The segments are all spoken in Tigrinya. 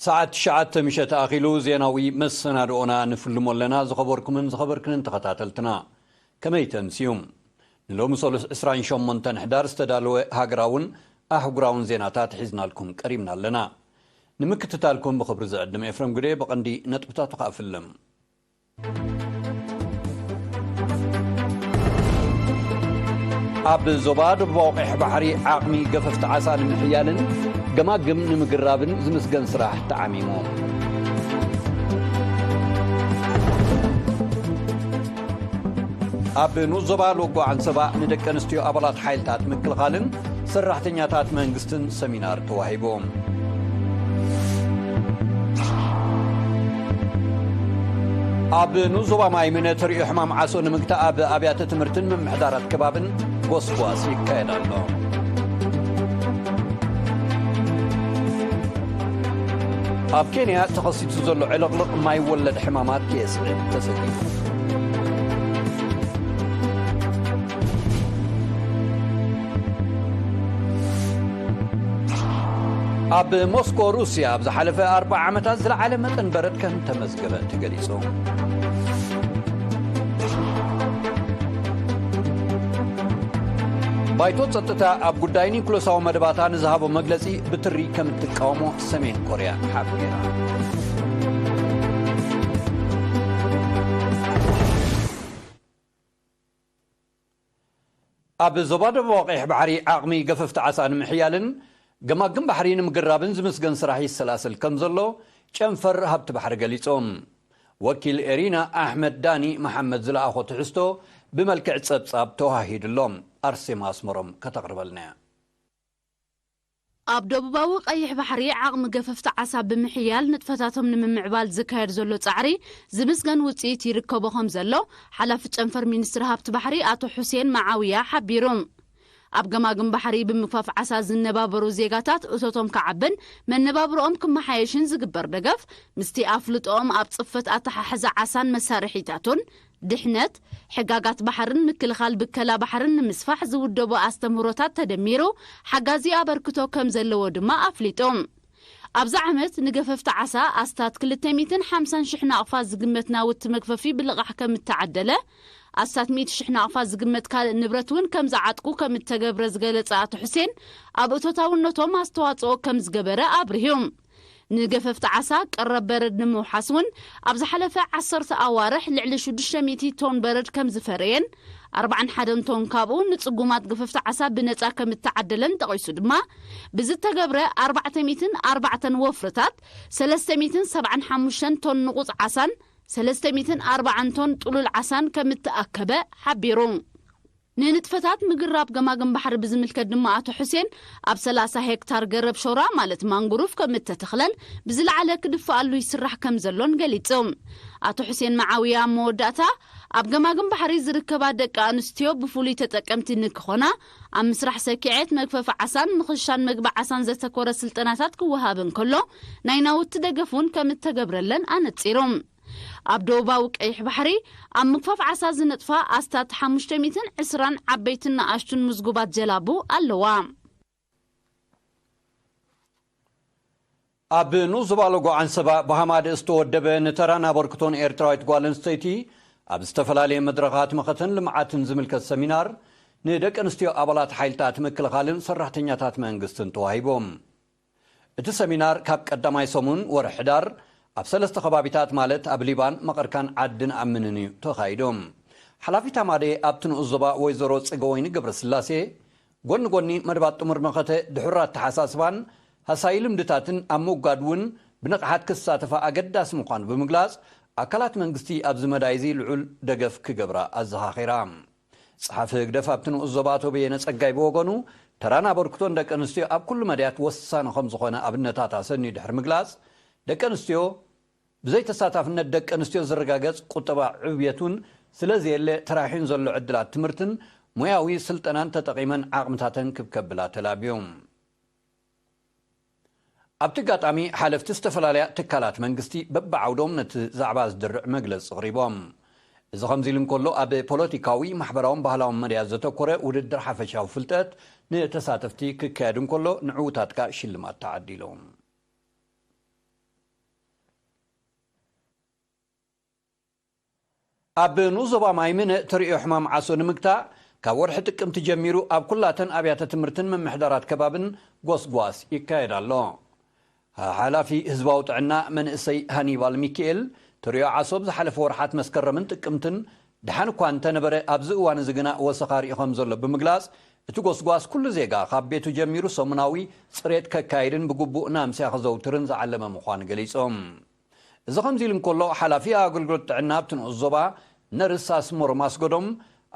ሰዓት ትሽዓተ ምሸት ኣኺሉ ዜናዊ መሰናድኦና ንፍልሞ ኣለና። ዝኸበርኩምን ዝኸበርክንን ተኸታተልትና፣ ከመይ ተምስዩም? ንሎሚ ሰሉስ ዕስራን ሸሞንተን ሕዳር ዝተዳለወ ሃገራውን ኣህጉራውን ዜናታት ሒዝናልኩም ቀሪብና ኣለና። ንምክትታልኩም ብኽብሪ ዝዕድም ኤፍረም ጉዴ። ብቐንዲ ነጥብታቱ ከኣ ፍልም። ኣብ ዞባ ደቡባዊ ቀይሕ ባሕሪ ዓቕሚ ገፈፍቲ ዓሳ ንምሕያልን ገማግም ንምግራብን ዝምስገን ስራሕ ተዓሚሙ። ኣብ ንኡስ ዞባ ሎጎ ዓንሰባ ንደቂ ኣንስትዮ ኣባላት ሓይልታት ምክልኻልን ሰራሕተኛታት መንግስትን ሰሚናር ተዋሂቡ። ኣብ ንኡስ ዞባ ማይምን ተርእዮ ሕማም ዓሶ ንምግታእ ኣብ ኣብያተ ትምህርትን ምምሕዳራት ከባብን ጎስጓስ ይካየድ ኣሎ። ኣብ ኬንያ ተኸሲቱ ዘሎ ዕልቕልቕ ማይ ወለድ ሕማማት የስዕብ ተሰጊኡ። ኣብ ሞስኮ ሩስያ ኣብ ዝሓለፈ ኣርብዓ ዓመታት ዝለዓለ መጠን በረድ ከም ተመዝገበ ተገሊጹ። ባይቶ ጸጥታ ኣብ ጉዳይ ኒኩለሳዊ መደባታ ንዝሃቦ መግለጺ ብትሪ ከም እትቃወሞ ሰሜን ኮርያ ሓቢራ። ኣብ ዞባ ደቡባዊ ቀይሕ ባሕሪ ዓቕሚ ገፈፍቲ ዓሳ ንምሕያልን ገማግም ባሕሪ ንምግራብን ዝምስገን ስራሕ ይሰላሰል ከም ዘሎ ጨንፈር ሃብቲ ባሕሪ ገሊጾም። ወኪል ኤሪና ኣሕመድ ዳኒ መሓመድ ዝለኣኾ ትሕዝቶ ብመልክዕ ጸብጻብ ተዋሂዱሎም። ኣርሴማ ኣስመሮም ከተቕርበልና እያ። ኣብ ደቡባዊ ቀይሕ ባሕሪ ዓቕሚ ገፈፍቲ ዓሳ ብምሕያል ንጥፈታቶም ንምምዕባል ዝካየድ ዘሎ ጻዕሪ ዝምስገን ውጽኢት ይርከቦ ከም ዘሎ ሓላፊ ጨንፈር ሚኒስትሪ ሃብቲ ባሕሪ ኣቶ ሑሴን መዓውያ ሓቢሩ። ኣብ ገማግም ባሕሪ ብምግፋፍ ዓሳ ዝነባበሩ ዜጋታት እቶቶም ክዓብን መነባብሮኦም ክመሓየሽን ዝግበር ደገፍ ምስቲ ኣፍልጦኦም ኣብ ጽፈት ኣተሓሕዛ ዓሳን መሳርሒታቱን ድሕነት፣ ሕጋጋት ባሕርን ምክልኻል ብከላ ባሕርን ንምስፋሕ ዝውደቡ ኣስተምህሮታት ተደሚሩ ሓጋዚ ኣበርክቶ ከም ዘለዎ ድማ ኣፍሊጡ። ኣብዚ ዓመት ንገፈፍቲ ዓሳ ኣስታት ክልተ ሚእትን ሓምሳን ሽሕ ናቕፋ ዝግመት ናውቲ መግፈፊ ብልቓሕ ከም እተዓደለ፣ ኣስታት ሚእቲ ሽሕ ናቕፋ ዝግመት ካልእ ንብረት እውን ከም ዝዓጥቁ ከም እተገብረ ዝገለጸ ኣቶ ሕሴን፣ ኣብ እቶታውነቶም ኣስተዋጽኦ ከም ዝገበረ ኣብሪሁ። ንገፈፍቲ ዓሳ ቀረብ በረድ ንምውሓስ እውን ኣብ ዝሓለፈ ዓሰርተ ኣዋርሕ ልዕሊ ሽዱሽተ ሚእቲ ቶን በረድ ከም ዝፈረየን ኣርባዓን ሓደን ቶን ካብኡ ንጽጉማት ገፈፍቲ ዓሳ ብነጻ ከም እተዓደለን ጠቒሱ ድማ፣ ብዝተገብረ ኣርባዕተ ሚእትን ኣርባዕተን ወፍርታት ሰለስተ ሚእትን ሰብዓን ሓሙሽተን ቶን ንቑጽ ዓሳን ሰለስተ ሚእትን ኣርባዓን ቶን ጥሉል ዓሳን ከም እተኣከበ ሓቢሩ። ንንጥፈታት ምግራብ ገማግም ባሕሪ ብዝምልከት ድማ ኣቶ ሕሴን ኣብ ሰላሳ ሄክታር ገረብ ሾራ ማለት ማንጉሩፍ ከም እተተኽለን ብዝለዓለ ክድፈኣሉ ይስራሕ ከም ዘሎን ገሊጹ። ኣቶ ሕሴን መዓውያ ኣብ መወዳእታ ኣብ ገማግም ባሕሪ ዝርከባ ደቂ ኣንስትዮ ብፍሉይ ተጠቀምቲ ንክኾና ኣብ ምስራሕ ሰኪዔት መግፈፊ ዓሳን ምኽሻን መግቢ ዓሳን ዘተኮረ ስልጠናታት ክወሃብ እንከሎ ናይ ናውቲ ደገፍ እውን ከም እተገብረለን ኣነጺሩ። ኣብ ደቡባዊ ቀይሕ ባሕሪ ኣብ ምግፋፍ ዓሳ ዝነጥፋ ኣስታት ሓሙሽተ ሚእትን ዕስራን ዓበይትን ንኣሽቱን ምዝጉባት ጀላቡ ኣለዋ። ኣብ ንኡስ ዞባ ሎጎ ዓንሰባ ብሃማደ ዝተወደበ ንተራን ኣበርክቶን ኤርትራዊት ጓል ኣንስተይቲ ኣብ ዝተፈላለየ መድረኻት መኸተን ልምዓትን ዝምልከት ሰሚናር ንደቂ ኣንስትዮ ኣባላት ሓይልታት ምክልኻልን ሰራሕተኛታት መንግስትን ተዋሂቦም። እቲ ሰሚናር ካብ ቀዳማይ ሰሙን ወርሒ ሕዳር ኣብ ሰለስተ ከባቢታት ማለት ኣብ ሊባን፣ መቐርካን ዓድን ኣምንን እዩ ተኻይዱ። ሓላፊት ሃማደ ኣብቲ ንኡስ ዞባ ወይዘሮ ጽገወይኒ ገብረስላሴ፣ ጎኒ ጎኒ መደባት ጥሙር መኸተ ድሑር ኣተሓሳስባን ሃሳዪ ልምድታትን ኣብ ምውጋድ እውን ብንቕሓት ክሳተፋ ኣገዳሲ ምዃኑ ብምግላጽ፣ ኣካላት መንግስቲ ኣብዚ መዳይ እዚ ልዑል ደገፍ ክገብራ ኣዘኻኺራ። ጸሓፊ ህግደፍ ኣብቲ ንኡስ ዞባ ኣቶ በየነ ጸጋይ ብወገኑ፣ ተራን ኣበርክቶን ደቂ ኣንስትዮ ኣብ ኩሉ መዳያት ወሳኒ ከም ዝኾነ ኣብነታት ኣሰንዩ ድሕሪ ምግላጽ፣ ደቂ ኣንስትዮ ብዘይ ተሳታፍነት ደቂ ኣንስትዮ ዝረጋገጽ ቁጠባ ዕብየት እውን ስለ ዘየለ፣ ተራሒን ዘሎ ዕድላት ትምህርትን ሞያዊ ስልጠናን ተጠቒመን ዓቕምታተን ክብ ከብላ ተላብዩ። ኣብቲ ኣጋጣሚ፣ ሓለፍቲ ዝተፈላለያ ትካላት መንግስቲ በብዓውዶም ነቲ ዛዕባ ዝድርዕ መግለጺ ኣቕሪቦም። እዚ ከምዚ ኢሉ እንከሎ፣ ኣብ ፖለቲካዊ፣ ማሕበራውን ባህላውን መዳያት ዘተኮረ ውድድር ሓፈሻዊ ፍልጠት ንተሳተፍቲ ክካየድ እንከሎ፣ ንዕዉታት ከኣ ሽልማት ተዓዲሉ። ኣብ ንኡስ ዞባ ማይምነ ተርእዮ ሕማም ዓሶ ንምግታእ፣ ካብ ወርሒ ጥቅምቲ ጀሚሩ ኣብ ኩላተን ኣብያተ ትምህርትን ምምሕዳራት ከባብን ጎስጓስ ይካየድ ኣሎ። ሓላፊ ህዝባዊ ጥዕና መንእሰይ ሃኒባል ሚካኤል፣ ተርእዮ ዓሶ ኣብ ዝሓለፈ ወርሓት መስከረምን ጥቅምትን ደሓን እኳ እንተነበረ፣ ኣብዚ እዋን እዚ ግና ወሰኻ ርእዩ ከም ዘሎ ብምግላጽ፣ እቲ ጎስጓስ ኩሉ ዜጋ ካብ ቤቱ ጀሚሩ ሰሙናዊ ጽሬት ከካይድን ብግቡእ ናምስያ ከዘውትርን ዝዓለመ ምዃኑ ገሊጾም። እዚ ከምዚ ኢሉ እንከሎ፣ ሓላፊ ኣገልግሎት ጥዕና ኣብቲ ንኡስ ዞባ ነርስ ኣስመሮም ኣስገዶም፣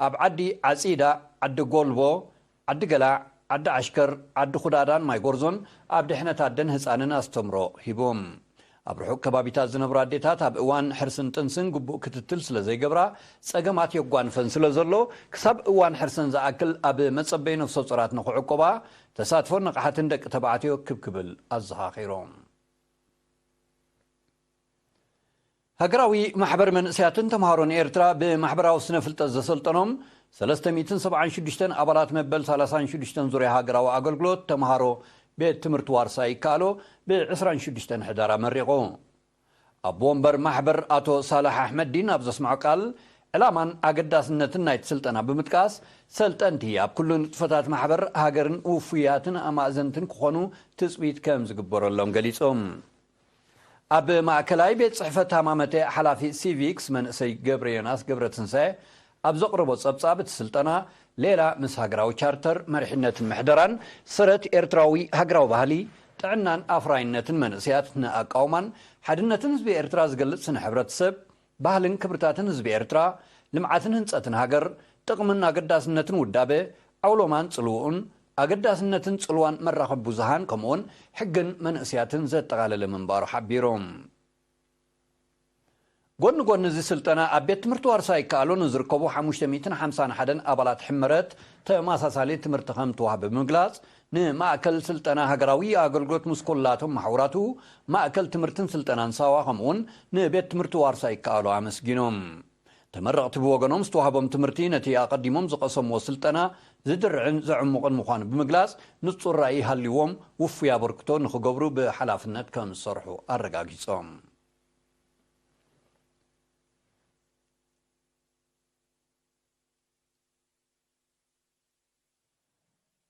ኣብ ዓዲ ዓጺዳ፣ ዓዲ ጎልቦ፣ ዓዲ ገላዕ፣ ዓዲ ዓሽከር፣ ዓዲ ኩዳዳን ማይ ጎርዞን ኣብ ድሕነት ኣደን ህጻንን ኣስተምሮ ሂቦም። ኣብ ርሑቕ ከባቢታት ዝነብራ ኣዴታት ኣብ እዋን ሕርስን ጥንስን ግቡእ ክትትል ስለ ዘይገብራ፣ ጸገማት የጓንፈን ስለ ዘሎ፣ ክሳብ እዋን ሕርሰን ዝኣክል ኣብ መጸበዪ ነፍሰ ጾራት ንኽዕቆባ፣ ተሳትፎን ንቕሓትን ደቂ ተባዕትዮ ክብ ክብል ኣዘኻኺሮም። ሃገራዊ ማሕበር መንእሰያትን ተምሃሮን ኤርትራ ብማሕበራዊ ስነ ፍልጠት ዘሰልጠኖም ሰለስተ ሚእትን ሰብዓን ሽዱሽተን ኣባላት መበል ሰላሳን ሽዱሽተን ዙርያ ሃገራዊ ኣገልግሎት ተምሃሮ ቤት ትምህርቲ ዋርሳይ ይከኣሎ ብ ዕስራን ሽዱሽተን ሕዳር ኣመሪቑ። ኣቦ ወንበር ማሕበር ኣቶ ሳላሕ ኣሕመዲን ኣብ ዘስምዖ ቃል፣ ዕላማን ኣገዳስነትን ናይቲ ስልጠና ብምጥቃስ፣ ሰልጠንቲ ኣብ ኩሉ ንጥፈታት ማሕበር ሃገርን ውፉያትን ኣማእዘንትን ክኾኑ ትጽቢት ከም ዝግበረሎም ገሊጾም። ኣብ ማእከላይ ቤት ጽሕፈት ሃማመተ ሓላፊ ሲቪክስ መንእሰይ ገብረ ዮናስ ገብረ ትንሳኤ ኣብ ዘቕረቦ ጸብጻብ፣ እቲ ስልጠና ሌላ ምስ ሃገራዊ ቻርተር፣ መሪሕነትን ምሕደራን፣ ሰረት ኤርትራዊ ሃገራዊ ባህሊ፣ ጥዕናን ኣፍራይነትን መንእሰያት ንኣቃውማን ሓድነትን ህዝቢ ኤርትራ ዝገልጽ ስነ ሕብረተሰብ፣ ባህልን ክብርታትን ህዝቢ ኤርትራ፣ ልምዓትን ህንጸትን ሃገር፣ ጥቕምን ኣገዳስነትን ውዳበ፣ ዓውሎማን ጽልውኡን፣ ኣገዳስነትን ጽልዋን መራኸቢ ብዙሃን፣ ከምኡውን ሕግን መንእሰያትን ዘጠቓለለ ምንባሩ ሓቢሮም። ጎኒ ጎኒ እዚ ስልጠና፣ ኣብ ቤት ትምህርቲ ዋርሳይ ይከኣሎ ንዝርከቡ ሓሙሽተ ሚእትን ሓምሳን ሓደን ኣባላት ሕመረት ተመሳሳሊ ትምህርቲ ከም ተዋህበ ብምግላጽ፣ ንማእከል ስልጠና ሃገራዊ ኣገልግሎት ምስ ኩላቶም ማሕውራቱ፣ ማእከል ትምህርትን ስልጠናን ሳዋ፣ ከምኡውን ንቤት ትምህርቲ ዋርሳይ ይከኣሎ ኣመስጊኖም። ተመረቕቲ ብወገኖም ዝተዋህቦም ትምህርቲ ነቲ ኣቐዲሞም ዝቐሰምዎ ስልጠና ዝድርዕን ዘዕሙቕን ምዃኑ ብምግላጽ፣ ንጹር ራእይ ሃልይዎም ውፉይ ኣበርክቶ ንኽገብሩ ብሓላፍነት ከም ዝሰርሑ ኣረጋጊጾም።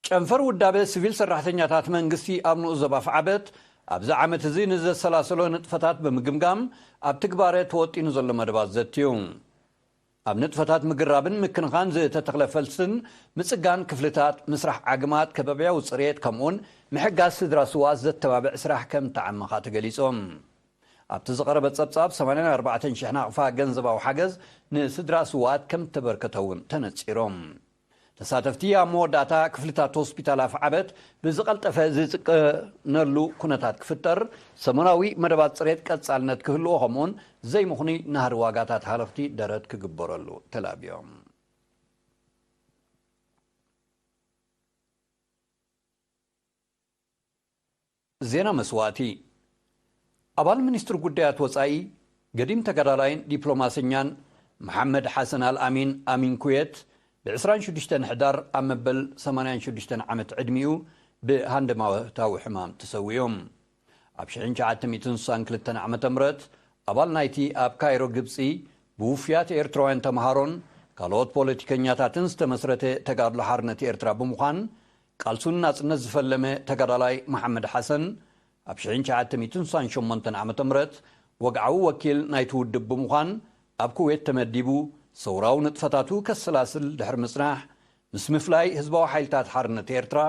ጨንፈር ውዳበ ሲቪል ሰራሕተኛታት መንግስቲ ኣብ ንኡስ ዞባ ኣፍዓበት፣ ኣብዚ ዓመት እዚ ንዘሰላሰሎ ንጥፈታት ብምግምጋም፣ ኣብ ትግባረ ተወጢኑ ዘሎ መደባት ዘትዩ። ኣብ ንጥፈታት ምግራብን ምክንኻን ዝተተኽለ ፈልስን ምጽጋን ክፍልታት፣ ምስራሕ ዓግማት፣ ከባብያዊ ጽሬት፣ ከምኡውን ምሕጋዝ ስድራ ስውኣት ዘተባብዕ ስራሕ ከም ተዓመኻ ተገሊጾም። ኣብቲ ዝቐረበ ጸብጻብ፣ ሰማንያን ኣርባዕተን ሽሕ ናቕፋ ገንዘባዊ ሓገዝ ንስድራ ስውኣት ከም እተበርከተ እውን ተነጺሮም። ተሳተፍቲ ኣብ መወዳእታ፣ ክፍልታት ሆስፒታል ኣፍዓበት ብዝቐልጠፈ ዝጽገነሉ ኩነታት ክፍጠር፣ ሰሙናዊ መደባት ጽሬት ቀጻልነት ክህልዎ፣ ከምኡውን ዘይምኽኑይ ናህሪ ዋጋታት ሃለኽቲ ደረት ክግበረሉ ተላብዮም። ዜና መስዋእቲ። ኣባል ሚኒስትሪ ጉዳያት ወጻኢ፣ ገዲም ተጋዳላይን ዲፕሎማሰኛን መሓመድ ሓሰን ኣልኣሚን ኣሚን ኩዌት፣ ብ ዕስራን ሽዱሽተን ሕዳር ኣብ መበል ሰማንያን ሽዱሽተን ዓመት ዕድሚኡ ብሃንደማታዊ ሕማም ተሰዊኡ። ኣብ ሽሕን ትሽዓተ ሚእትን ስሳን ክልተን ዓመተ ምህረት፣ ኣባል ናይቲ ኣብ ካይሮ ግብጺ ብውፉያት ኤርትራውያን ተምሃሮን ካልኦት ፖለቲከኛታትን ዝተመስረተ ተጋድሎ ሓርነት ኤርትራ ብምዃን፣ ቃልሱ ንናጽነት ዝፈለመ ተጋዳላይ መሓመድ ሓሰን፣ ኣብ ሽሕን ትሽዓተ ሚእትን ስሳን ሸሞንተን ዓመተ ምህረት ወግዓዊ ወኪል ናይቲ ውድብ ብምዃን ኣብ ኩዌት ተመዲቡ፣ ሰውራዊ ንጥፈታቱ ከሰላስል ድሕሪ ምጽናሕ፣ ምስ ምፍላይ ህዝባዊ ሓይልታት ሓርነት ኤርትራ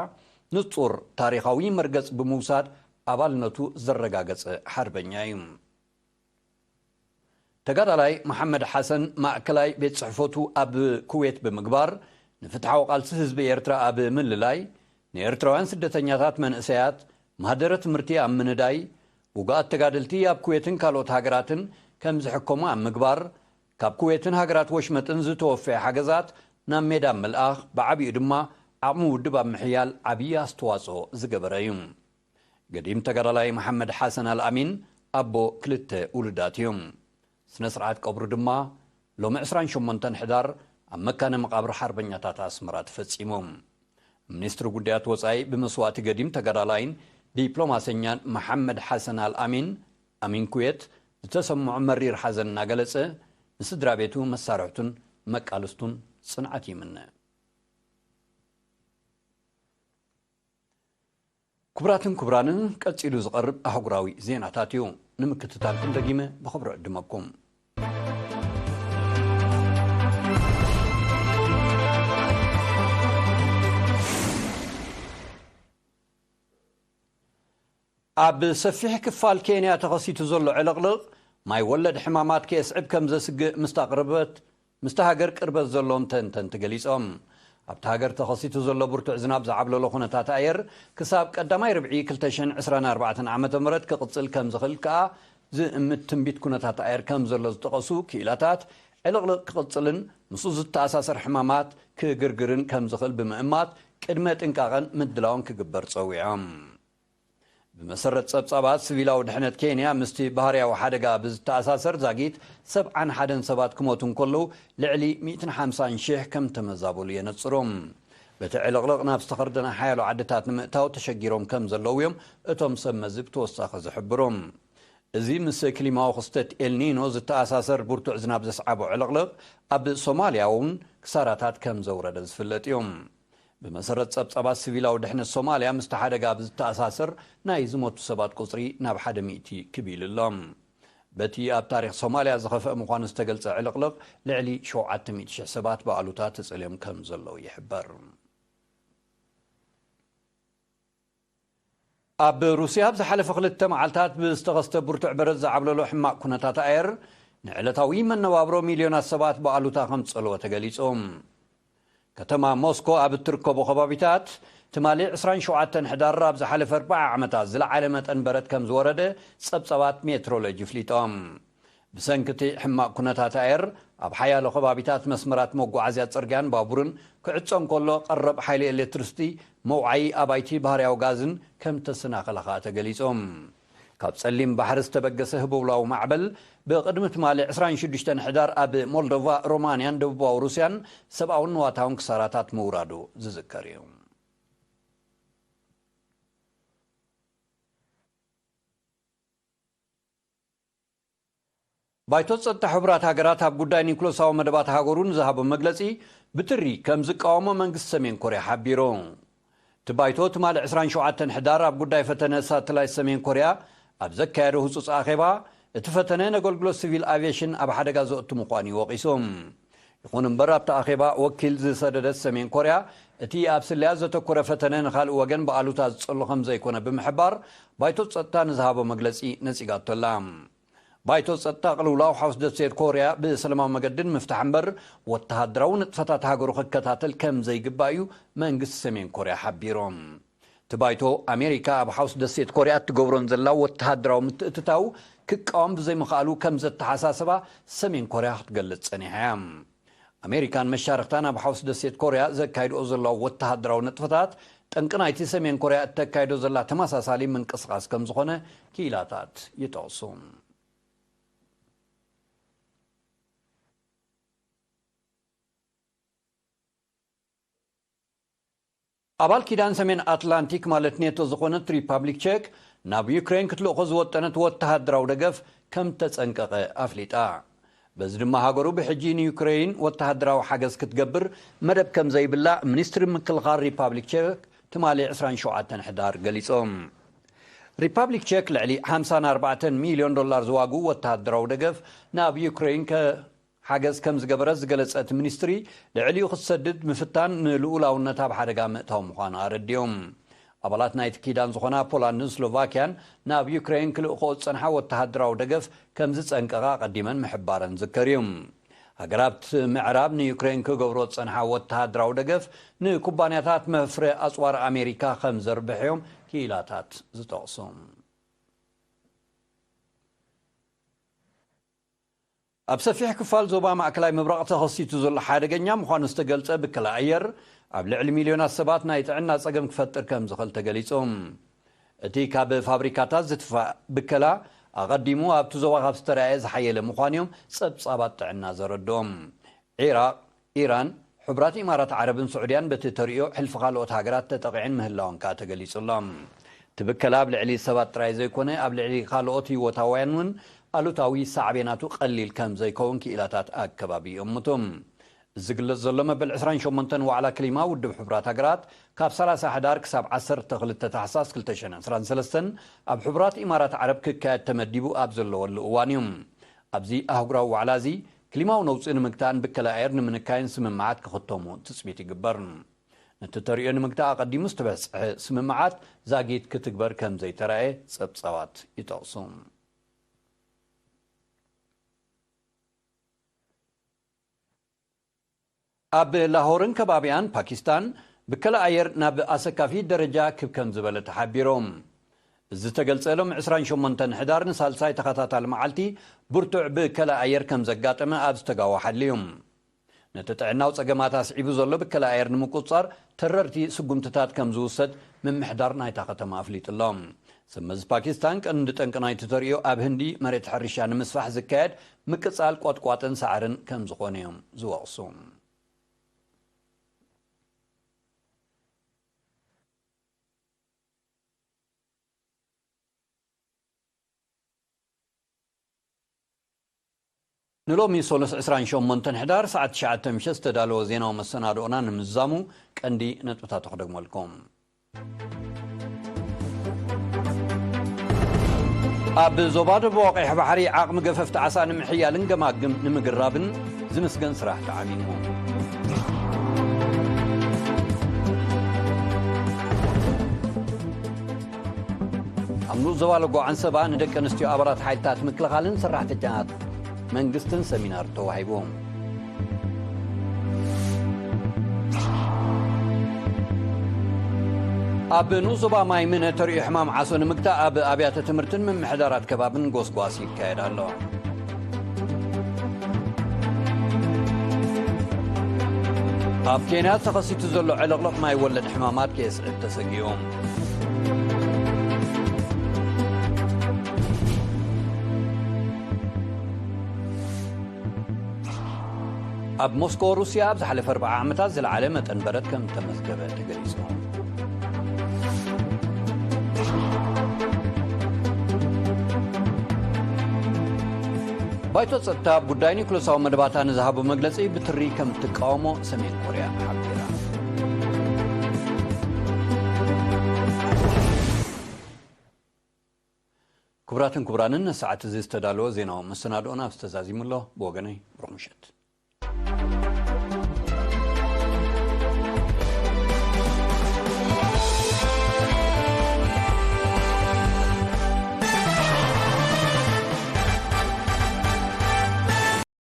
ንጹር ታሪኻዊ መርገጽ ብምውሳድ ኣባልነቱ ዘረጋገጸ ሓርበኛ እዩ። ተጋዳላይ መሓመድ ሓሰን ማእከላይ ቤት ጽሕፈቱ ኣብ ኩዌት ብምግባር፣ ንፍትሓዊ ቃልሲ ህዝቢ ኤርትራ ኣብ ምልላይ፣ ንኤርትራውያን ስደተኛታት መንእሰያት ማህደረ ትምህርቲ ኣብ ምንዳይ፣ ውጉኣት ተጋደልቲ ኣብ ኩዌትን ካልኦት ሃገራትን ከም ዝሕከሙ ኣብ ምግባር፣ ካብ ኩዌትን ሃገራት ወሽመጥን ዝተወፈየ ሓገዛት ናብ ሜዳ ኣብ ምልኣኽ፣ ብዓቢኡ ድማ ዓቕሚ ውድብ ኣብ ምሕያል ዓብዪ ኣስተዋጽኦ ዝገበረ እዩ። ገዲም ተጋዳላይ መሓመድ ሓሰን ኣልኣሚን ኣቦ ክልተ ውሉዳት እዩ። ስነ ስርዓት ቀብሩ ድማ ሎሚ ዕስራን ሸሞንተን ሕዳር ኣብ መካነ መቓብር ሓርበኛታት ኣስመራ ተፈጺሙ። ሚኒስትሪ ጉዳያት ወጻኢ ብመስዋእቲ ገዲም ተጋዳላይን ዲፕሎማሰኛን መሓመድ ሓሰን ኣልኣሚን ኣሚን ኩዌት ዝተሰምዖ መሪር ሓዘን እናገለጸ፣ ንስድራ ቤቱ፣ መሳርሕቱን መቃልስቱን ጽንዓት ይምነ። ክቡራትን ክቡራንን፣ ቀጺሉ ዝቐርብ ኣህጉራዊ ዜናታት እዩ። ንምክትታልኩም ደጊመ ብኽብሪ ዕድመኩም። ኣብ ሰፊሕ ክፋል ኬንያ ተኸሲቱ ዘሎ ዕልቕልቕ ማይ ወለድ ሕማማት ከየስዕብ ከም ዘስግእ ምስታ ቅርበት ምስታ ሃገር ቅርበት ዘሎዎም ተንተንቲ ገሊጾም። ኣብታ ሃገር ተኸሲቱ ዘሎ ብርቱዕ ዝናብ ዝዓብለሎ ኩነታት ኣየር ክሳብ ቀዳማይ ርብዒ ክልተ ሽሕን ዕስራን ኣርባዕተን ዓመተ ምህረት ክቕጽል ከም ዝኽእል ከኣ ዝእምት ትንቢት ኩነታት ኣየር ከም ዘሎ ዝጠቐሱ ክኢላታት፣ ዕልቕልቕ ክቕጽልን ምስኡ ዝተኣሳሰር ሕማማት ክግርግርን ከም ዝኽእል ብምእማት ቅድመ ጥንቃቐን ምድላውን ክግበር ጸዊዖም። ብመሰረት ጸብጻባት፣ ሲቪላዊ ድሕነት ኬንያ ምስቲ ባህርያዊ ሓደጋ ብዝተኣሳሰር ዛጊት ሰብዓን ሓደን ሰባት ክሞቱ እንከለዉ፣ ልዕሊ ሚእትን ሓምሳን ሽሕ ከም ተመዛበሉ የነጽሩ። በቲ ዕልቕልቕ ናብ ዝተኸርደና ሓያሎ ዓድታት ንምእታው ተሸጊሮም ከም ዘለዉ እዮም እቶም ሰብ መዚ ብተወሳኺ ዝሕብሩ። እዚ ምስ ክሊማዊ ክስተት ኤልኒኖ ዝተኣሳሰር ብርቱዕ ዝናብ ዘስዓቦ ዕልቕልቕ፣ ኣብ ሶማልያ እውን ክሳራታት ከም ዘውረደ ዝፍለጥ እዩ። ብመሰረት ጸብጻባት፣ ሲቪላዊ ድሕነት ሶማልያ ምስቲ ሓደጋ ብዝተኣሳሰር ናይ ዝሞቱ ሰባት ቁጽሪ ናብ ሓደ ሚእቲ ክብ ኢሉ ኣሎ። በቲ ኣብ ታሪኽ ሶማልያ ዝኸፍአ ምዃኑ ዝተገልጸ ዕልቕልቕ፣ ልዕሊ ሸውዓተ ሚእቲ ሽሕ ሰባት ብኣሉታ ተጸልዮም ከም ዘለዉ ይሕበር። ኣብ ሩስያ ኣብ ዝሓለፈ ክልተ መዓልታት ብዝተኸስተ ብርቱዕ በረድ ዝዓብለሎ ሕማቕ ኩነታት ኣየር፣ ንዕለታዊ መነባብሮ ሚልዮናት ሰባት ብኣሉታ ከም ዝጸልወ ተገሊጹ። ከተማ ሞስኮ ኣብ እትርከቦ ከባቢታት፣ ትማሊ ዕስራን ሸውዓተን ሕዳር ኣብ ዝሓለፈ ኣርባዓ ዓመታት ዝለዓለ መጠን በረድ ከም ዝወረደ ጸብጻባት ሜትሮሎጂ ኣፍሊጦም። ብሰንኪ እቲ ሕማቕ ኩነታት ኣየር፣ ኣብ ሓያሎ ከባቢታት መስመራት መጓዓዝያ ጽርግያን ባቡርን ክዕጾ እንከሎ፣ ቀረብ ሓይሊ ኤሌክትሪሲቲ፣ መውዓዪ ኣባይቲ፣ ባህርያዊ ጋዝን ከም ተሰናኸለ ከኣ ተገሊጹ። ካብ ጸሊም ባሕሪ ዝተበገሰ ህቦብላዊ ማዕበል፣ ብቕድሚ ትማሊ ዕስራን ሽዱሽተን ሕዳር ኣብ ሞልዶቫ፣ ሮማንያን ደቡባዊ ሩስያን ሰብኣውን ንዋታውን ክሳራታት ምውራዱ ዝዝከር እዩ። ባይቶ ጸጥታ ሕቡራት ሃገራት ኣብ ጉዳይ ኒውክለሳዊ መደባት ሃገሩ ንዝሃቦ መግለጺ ብትሪ ከም ዝቃወሞ መንግስቲ ሰሜን ኮርያ ሓቢሩ። እቲ ባይቶ ትማሊ ዕስራን ሸውዓተን ሕዳር ኣብ ጉዳይ ፈተነ ሳተላይት ሰሜን ኮርያ ኣብ ዘካየዶ ህጹጽ ኣኼባ፣ እቲ ፈተነ ነገልግሎት ሲቪል ኣቪየሽን ኣብ ሓደጋ ዘእቱ ምዃኑ እዩ ወቒሱ። ይኹን እምበር፣ ኣብቲ ኣኼባ ወኪል ዝሰደደት ሰሜን ኮርያ፣ እቲ ኣብ ስለያ ዘተኮረ ፈተነ ንኻልእ ወገን ብኣሉታ ዝጸሉ ከም ዘይኮነ ብምሕባር፣ ባይቶ ጸጥታ ንዝሃቦ መግለጺ ነጺጋቶ ኣላ። ባይቶ ጸጥታ ቅልውላው ሓውስ ደሴት ኮርያ ብሰላማዊ መገዲ ንምፍታሕ እምበር፣ ወተሃደራዊ ንጥፈታት ሃገሩ ክከታተል ከም ዘይግባእ እዩ መንግስቲ ሰሜን ኮርያ ሓቢሩ። እቲ ባይቶ፣ ኣሜሪካ ኣብ ሓውስ ደሴት ኮርያ እትገብሮን ዘላ ወተሃደራዊ ምትእትታው ክቃወም ብዘይምኽኣሉ ከም ዘተሓሳሰባ ሰሜን ኮርያ ክትገልጽ ጸኒሓ እያ። ኣሜሪካን መሻርኽታን ኣብ ሓውስ ደሴት ኮርያ ዘካይድኦ ዘለዋ ወተሃደራዊ ንጥፈታት፣ ጠንቂ ናይቲ ሰሜን ኮርያ እተካይዶ ዘላ ተመሳሳሊ ምንቅስቓስ ከም ዝኾነ ክኢላታት ይጠቕሱ። ኣባል ኪዳን ሰሜን ኣትላንቲክ ማለት ኔቶ ዝኾነት ሪፓብሊክ ቼክ፣ ናብ ዩክሬን ክትልእኾ ዝወጠነት ወተሃደራዊ ደገፍ ከም ተጸንቀቐ ኣፍሊጣ። በዚ ድማ ሃገሩ ብሕጂ ንዩክሬን ወተሃደራዊ ሓገዝ ክትገብር መደብ ከም ዘይብላ ሚኒስትሪ ምክልኻል ሪፓብሊክ ቼክ ትማሊ ዕስራን ሸውዓተን ሕዳር ገሊጾም። ሪፓብሊክ ቼክ ልዕሊ ሓምሳን ኣርባዕተን ሚልዮን ዶላር ዝዋግኡ ወተሃደራዊ ደገፍ ናብ ዩክሬን ከ ሓገዝ ከም ዝገበረት ዝገለጸ እቲ ሚኒስትሪ፣ ልዕሊኡ ክትሰድድ ምፍታን ንልኡላውነት ኣብ ሓደጋ ምእታው ምዃኑ ኣረዲኦም። ኣባላት ናይቲ ኪዳን ዝኾና ፖላንድን ስሎቫክያን ናብ ዩክሬን ክልእኽኦ ዝጸንሓ ወተሃደራዊ ደገፍ ከም ዝጸንቀቓ ኣቐዲመን ምሕባረን ዝዝከር እዩ። ሃገራት ምዕራብ ንዩክሬን ክገብሮ ዝጸንሓ ወተሃደራዊ ደገፍ ንኩባንያታት መፍረ ኣጽዋር ኣሜሪካ ከም ዘርብሕ እዮም ክኢላታት ዝጠቕሱ። ኣብ ሰፊሕ ክፋል ዞባ ማእከላይ ምብራቕ ተኸሲቱ ዘሎ ሓደገኛ ምዃኑ ዝተገልጸ ብከላ ኣየር፣ ኣብ ልዕሊ ሚልዮናት ሰባት ናይ ጥዕና ጸገም ክፈጥር ከም ዝኽእል ተገሊጹ። እቲ ካብ ፋብሪካታት ዝትፋእ ብከላ፣ ኣቐዲሙ ኣብቲ ዞባ ካብ ዝተራእየ ዝሓየለ ምዃኑ እዮም ጸብጻባት ጥዕና ዘረድኦም። ዒራቕ፣ ኢራን፣ ሕቡራት ኢማራት ዓረብን ስዑድያን በቲ ተርእዮ ሕልፊ ካልኦት ሃገራት ተጠቒዐን ምህላወን ከኣ ተገሊጹ ኣሎ። እቲ ብከላ ኣብ ልዕሊ ሰባት ጥራይ ዘይኮነ፣ ኣብ ልዕሊ ካልኦት ህይወታውያን እውን ኣሉታዊ ሳዕቤናቱ ቀሊል ከም ዘይከውን ክኢላታት ኣከባቢ ይእምቱ። ዝግለጽ ዘሎ መበል ዕስራን ሸሞንተን ዋዕላ ክሊማ ውድብ ሕቡራት ሃገራት ካብ ሰላሳ ሕዳር ክሳብ ዓሰርተ ክልተ ታሕሳስ ክልተ ሽሕን ዕስራን ሰለስተን ኣብ ሕቡራት ኢማራት ዓረብ ክካየድ ተመዲቡ ኣብ ዘለወሉ እዋን እዩ። ኣብዚ ኣህጉራዊ ዋዕላ እዚ ክሊማዊ ነውጺ ንምግታእን ብከላ ኣየር ንምንካይን ስምምዓት ክኽተሙ ትጽቢት ይግበር። ነቲ ተርእዮ ንምግታእ ኣቐዲሙ ዝተበጽሐ ስምምዓት ዛጊት ክትግበር ከም ዘይተራእየ ጸብጻባት ይጠቕሱ። ኣብ ላሆርን ከባቢኣን ፓኪስታን ብከላ ኣየር ናብ ኣሰካፊ ደረጃ ክብ ከም ዝበለ ተሓቢሮም። እዚ ዝተገልጸ ሎም ዕስራን ሸሞንተን ሕዳር ንሳልሳይ ተኸታታሊ መዓልቲ ብርቱዕ ብከላ ኣየር ከም ዘጋጠመ ኣብ ዝተጋወሓሉ እዩ። ነቲ ጥዕናዊ ጸገማት ኣስዒቡ ዘሎ ብከላ ኣየር ንምቁጽጻር ተረርቲ ስጉምትታት ከም ዝውሰድ ምምሕዳር ናይታ ከተማ ኣፍሊጡ ኣሎ። ሰብ መዚ ፓኪስታን ቀንዲ ጠንቂ ናይቲ ተርእዮ ኣብ ህንዲ መሬት ሕርሻ ንምስፋሕ ዝካየድ ምቅጻል ቆጥቋጥን ሳዕርን ከም ዝኾነ እዮም ዝወቕሱ። ንሎሚ ሶሉስ ዕስራን ሸሞንተን ሕዳር ሰዓት ትሽዓተ ምሸት ዝተዳለወ ዜናዊ መሰናድኦና ንምዝዛሙ ቀንዲ ነጥብታቱ ክደግመልኩም። ኣብ ዞባ ደቡብ ቀይሕ ባሕሪ ዓቕሚ ገፈፍቲ ዓሳ ንምሕያልን ገማግም ንምግራብን ዝምስገን ስራሕ ተዓሚሙ። ኣብ ንኡስ ዞባ ለጎ ዓንሰባ ንደቂ ኣንስትዮ ኣባላት ሓይልታት ምክልኻልን ሰራሕተኛታት መንግስትን ሰሚናር ተዋሂቡ። ኣብ ንኡስ ዞባ ማይ ምነ ተርእዮ ሕማም ዓሶ ንምግታእ ኣብ ኣብያተ ትምህርትን ምምሕዳራት ከባብን ጎስጓስ ይካየድ ኣሎ። ኣብ ኬንያ ተኸሲቱ ዘሎ ዕልቕልቕ ማይ ወለድ ሕማማት ከየስዕብ ተሰጊኡ። ኣብ ሞስኮ ሩስያ ኣብ ዝሓለፈ ኣርብዓ ዓመታት ዝለዓለ መጠን በረድ ከም ተመዝገበ ተገሊጹ። ባይቶ ጸጥታ ኣብ ጉዳይ ኒኩለሳዊ መደባታ ንዝሃቦ መግለጺ ብትሪ ከም ትቃወሞ ሰሜን ኮርያ ሓቢራ። ክቡራትን ክቡራንን፣ ንሰዓት እዚ ዝተዳለወ ዜናዊ መሰናድኦና ኣብዚ ተዛዚሙ ኣሎ። ብወገነይ ብሩኽ ምሸት።